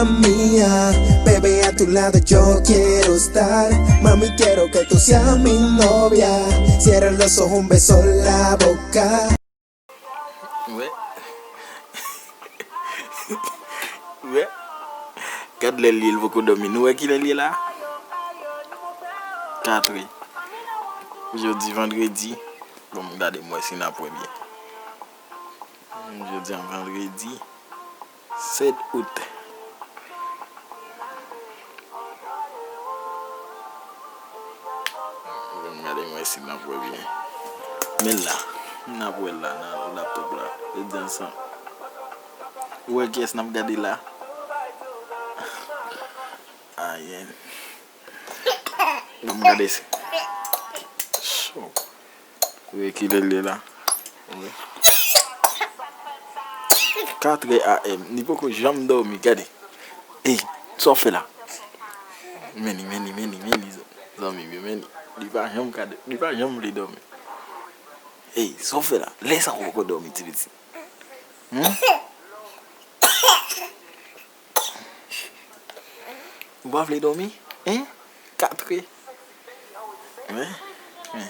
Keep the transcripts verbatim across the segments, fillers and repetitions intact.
Mía, bebé, a tu lado yo quiero estar. Mami, quiero que tú seas mi novia. Cierra los ojos, un beso en la boca. Wè. Wè. Gad lè l ye, l poko dòmi. Nou wè ki lè l ye la? Katrè. Jodi vandredi. Bon, m gade m wè si n ap wè byen. Jodi a vandredi. Sèt out. Bon, gade mwen si n ap wè byen. Men la, n ap wè la nan laptop la. Jodi a sa. Ou wè kiyès n ap gade la? Ayen. Ban m gade si. Cho. Ou wè ki lè l ye la? Ou wè? Katrè A M. Li poko janm dòmi, gade. Ey, sa w fè la? Men li, men li, men li, men li, zanmi m yo, men li. Li pa janm ka, li pa janm vle dòmi. Ey, sa w fè la? Lè sa w poko dòmi, ti pitit. Hmm? Ou pa vle dòmi? Hein? Katrè. Wi. Wi.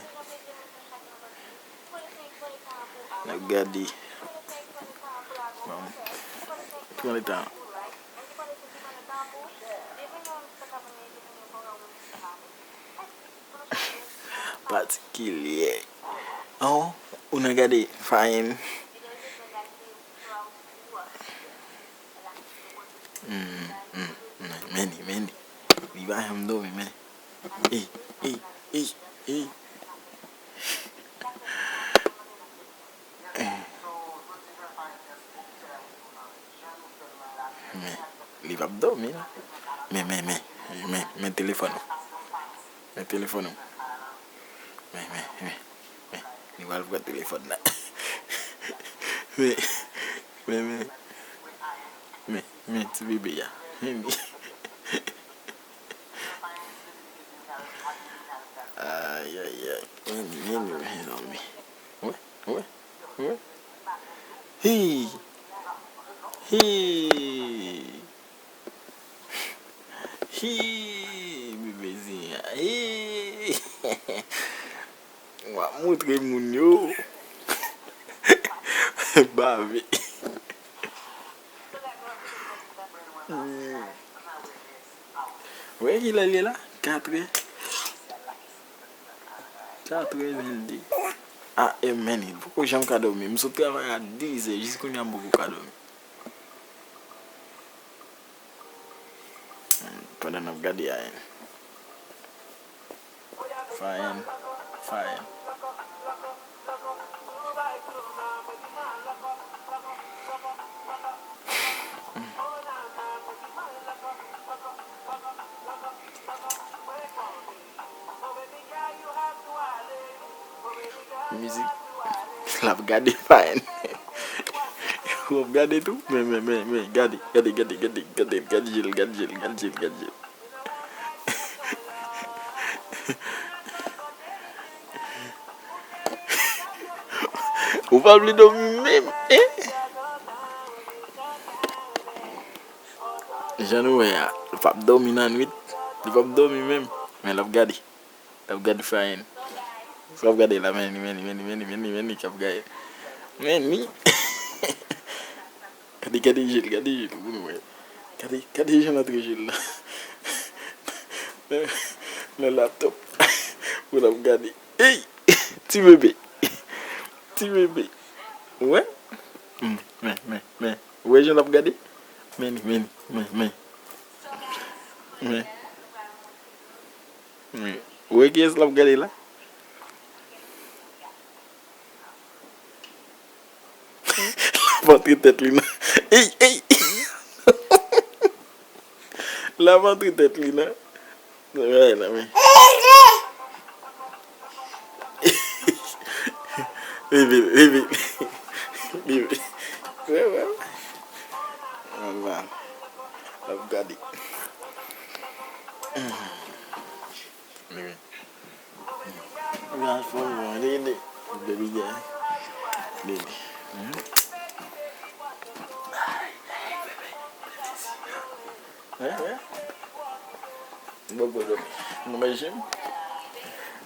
N ap gade. Bon. Pran le tan. Patikilye. Oh, ou nan gade Fine. Mm, mm, mm, men li, men li. Li pa janm dòmi, men. Ey, ey, ey, ey. Men, li p ap dòmi, non. Men, men, men, men, men telefòn ou. Men telefòn ou. Men, men, men, men. Li pral pran telefòn nan. Men, men, men. Men, men ti bebe a. Men li. Ay, ay, ay. Men li, men li, mezanmi. Wè, wè, wè. Hi! Hi! Hi! Bebezen an. Hi! W ap montre moun yo. Bave. Hmm. Wè ki lè l ye la? Katrè. Katrè vennde. A M, men li poko janm ka dòmi. M sot travay a dizè, jis kounye a m poko ka dòmi. Pandan n ap gade a N. Fine, fine. Mizik. L ap gade Fine. Ou ap gade tou? Men, men, men, men, gade, gade, gade, gade, gade, gade je l, gade je l, gade je l, gade je l, gade je l. Ou pa vle dòmi menm, en? Jan nou wè a, li p ap dòmi nan nwit. Li p ap dòmi menm. Men l ap gade. L ap gade Fine. Sa w ap gade la, men li, men li, men li, men li, men li, men li k ap gade. Men li. Gade, gade je l, gade je l, pou nou wè. Gade, gade jan l antre je l la. Nan, nan laptop. Pou l ap gade. Ey! Ti bebe. Ti bebe. Ou wè? Hmm, men, men, men. Ou wè jan l ap gade? Men li, men li, men, men. Men. Men. Ou wè kiyès l ap gade la? L ap antre tèt li nan. Ey, ey! L ap antre tèt li nan. Bagay la, men. Bebe, bebe. Bebe. Wè, wè. Anba. L ap gade. Bebe. Gade fò, bebe. Bebe. Mhm. Wè, wè. Bon, bon, bon. Mwen menm,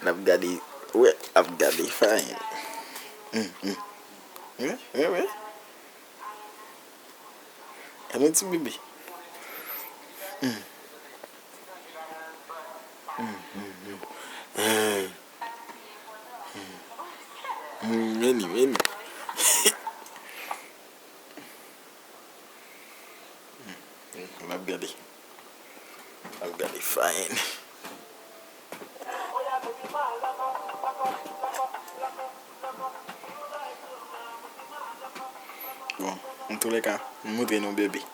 n ap gade, wè, ap gade fine. Mm, mm. Wè, wè, wè. Gade yon ti bebe. Mm. Mm, mm, mm. Eh. Mm. Mm, men li, men li. Mm, mm, l ap gade. L ap gade fine. Bon, antoulèka, m montre nou bebe.